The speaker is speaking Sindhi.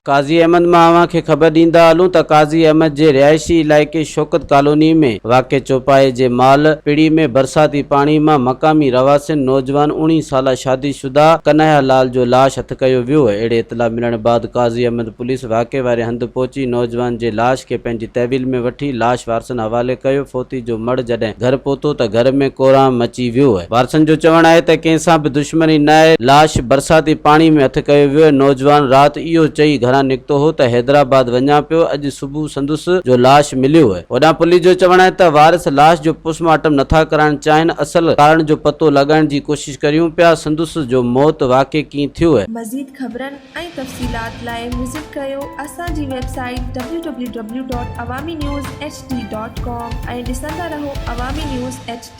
قاضي احمد مان اوهان کي خبر ڏيندا هلون ته قاضي احمد جي رهائشي علائقي شوڪت ڪالوني ۾ واقع چوپائي جي مال پڙي ۾ برساتي پاڻي مان مقامي رهواسين نوجوان اوڻيهه سالا شادي شده ڪنهيا لال جو لاش هٿ ڪيو ويو. اهڙي اطلاع ملڻ بعد قاضي احمد پوليس واقعي واري هنڌ پهچي نوجوان جي لاش کي پنهنجي تحويل ۾ وٺي لاش وارثن حوالي ڪيو. فوتي جو مڙهه جڏهن گهر پهتو ته گهر ۾ ڪورام مچي ويو. وارثن جو چوڻ آهي ته ڪنهن سان به دشمني نه آهي، لاش برساتي پاڻي ۾ هٿ ڪيو ويو. نوجوان رات اهو چئي گهران نڪتو هو ته حيدرآباد وڃان پيو، اڄ صبح سندس جو لاش مليو. هوڏانهن پوليس جو چوڻ آهي ته وارث لاش جو پوسٽ مارٽم نٿا ڪرائڻ چاهين، اصل ڪارڻ جو پتو لڳائڻ جي ڪوشش ڪريون پيا، سندس جو موت واقعي ڪيئن ٿيو. مزيد خبرن ۽ تفصيلات لاء وزٽ ڪريو اسان جي website W W W dot Awami news H D dot com ۽ ڏسندا رهو عوامي نيوز ايڇ ڊي.